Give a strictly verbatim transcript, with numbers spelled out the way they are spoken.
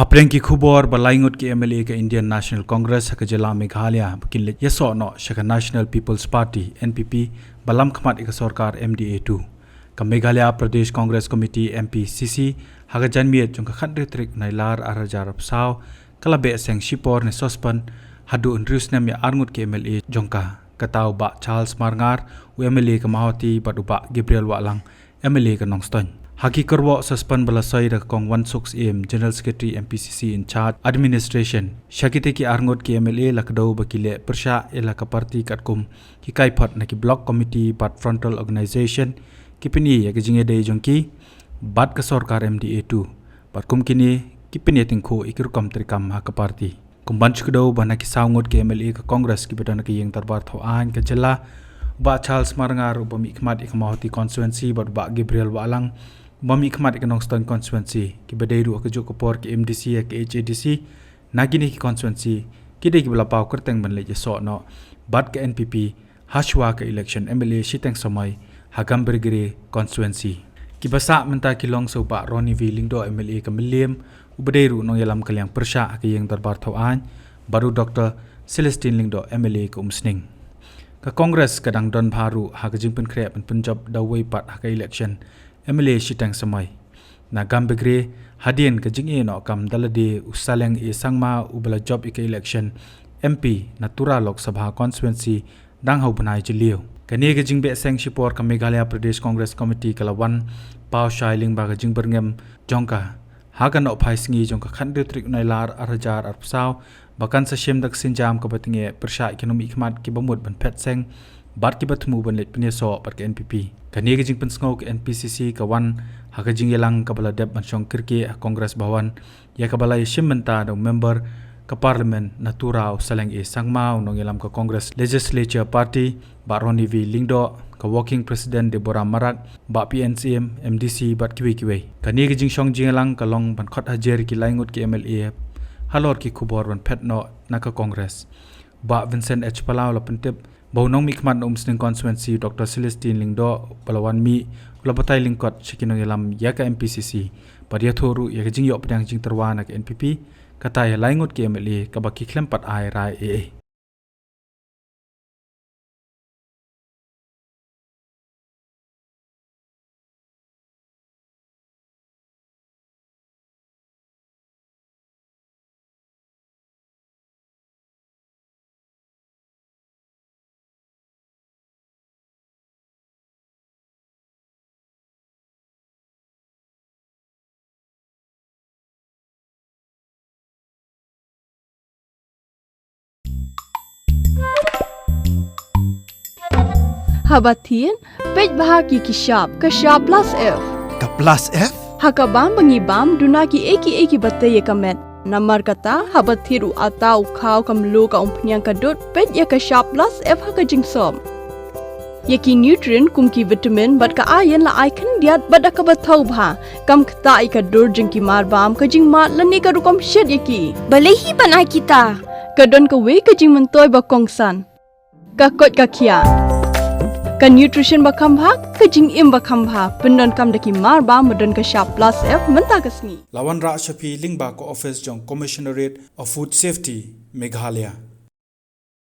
Hapdeng ki khubor ba lai ngut ki M L A ka Indian National Congress ha ka jylla Meghalaya ba kin leit ïasoh noh sha ka National People's Party, N P P, ba lam khmat ïa ka sorkar M D A two. Ka Meghalaya Pradesh Congress Committee, M P C C, ha ka janmiet jong ka khathynriew tarik Nailar arhajar arphew saw, ka la beh seng shipor ne suspend haduh hynriew snem ïa arngut ki M L A jong ka. Kata u Bah Charles Marngar, u M L A ka Mawhati, bad u Bah Gabriel Wahlang, M L A ka Nongstoiñ. Ha ki kyrwoh suspend ba la soi da ka Kong Wansuk Syiem, General Secretary M P C C in charge administration, sha kita ki arngut ki M L A la kdew ba ki leh pyrshah ïa la ka party katkum ki kaiphod na ki block committee bad frontal organization, ki pyni ïa ka jingïadei jong ki bad ka sorkar M D A two, bad kum kine ki pynïatyngkhuh ïa ki rukom treikam ha ka party. Kum ban shu kdew ba na ki saw ngut ki M L A ka Congress kiba don ha ka ïing dorbar thaw aiñ ka jylla, u Bah Charles Marngar uba mihkhmat ïa ka Mawhati constituency bad u Bah Gabriel Wahlang uba mihkhmat ïa ka Nongstoiñ constituency, kiba dei ruh ha kajuh ka por ki M D C ha ka H A D C, na kine ki constituency ki dei kiba la paw kyrteng ban leit ïasoh noh bad ka N P P hashwa ka election M L A shiteng samoi ha Gambegre constituency. Kiba sah mynta ki long sa u Bah Ronnie V Lyngdoh, M L A ka Mylliem, uba dei ruh u nongïalam ka liang pyrshah ha ka ïing dorbar thaw aiñ, bad u Doktor Celestine Lyngdoh, M L A ka Umsning. Ka Congress ka dang don bha ruh ha ka jingpynkhreh ban pynjop da uwei pat ha ka election M L A shiteng samoi. Na Gambegre, hadien ka jingïehnoh kam da lade u Saleng A Sangma uba la jop ïa ka election M P na Tura Lok Sabha constituency dang ha u bnai Jylliew. Kane ka jingbeh seng shipor ka Meghalaya Pradesh Congress Committee ka la wan paw shai lyngba ka jingbyrngem jong ka ha ka nohphai sngi jong ka khathynriew tarik Nailar arhajar arphew saw, ba kan sa shim da ka sienjam kaba tyngeh pyrshah ïa ki nongmihkhmat kiba mut ban phet seng bad kiba thmu ban leit pynïasoh bad ka N P P. Kane ka jingpynsngew ka N P C C ka wan ha ka jingïalang kaba la dep ban shong kyrkieh ha Congress Bhawan, ïa kaba la ïashim bynta da u member ka Parliament na Tura u Saleng A Sangma, u nongïalam ka Congress Legislature Party Bah Ronnie V Lyngdoh, ka Working President Deborah Marak, Bah P N Syiem, M D C bad kiwei kiwei. Kane ka jingshong jingïalang ka long ban khot hajar ki lai ngut ki M L A halor ki khubor ban phet noh na ka Congress. Bah Vincent H Palau la pyntip ba u nongmihkhmat na Umsning constituency Doktor Celestine Lyngdoh ba la wan mih u la batai lyngkot sha ki nongïalam ïa ka M P C C bad ïathuh ruh ïa ka jingïoh pdiang jingtyrwa na ka N P P, kata ïa lai ngut ki M L A kaba ki khlem pat ai rai ei ei. Haba thied, peit bha ïa ki shap, ka shap plus F. Ka plus F? Ha ka bam ba ngi bam, duna kiei kiei kiba tei ïa ka met. Namar kata, haba thied u atta, u khaw, ka mluh, ka umphniang, ka dud, peit ïa ka shap plus F ha ka jingsop. Ïa ki nutrient kum ki vitamin bad ka iron la ai khyndiat bad da kaba thaw bha. Kam ktah ïa ka dur jong ki marbam, ka jingmad lane ka rukom shet ïa ki. Balei hi ban ai kita? Ka don kawei ka jingmyntoi ba kongsan. Ka koit ka khiah. Ka nutrition ba kham bha, ka jingim ba kham bha. Pyndonkam da ki marbam ba don ka shap plus F mynta ka sngi. La wanrah sha phi lyngba ka office jong Commissionerate of Food Safety, Meghalaya.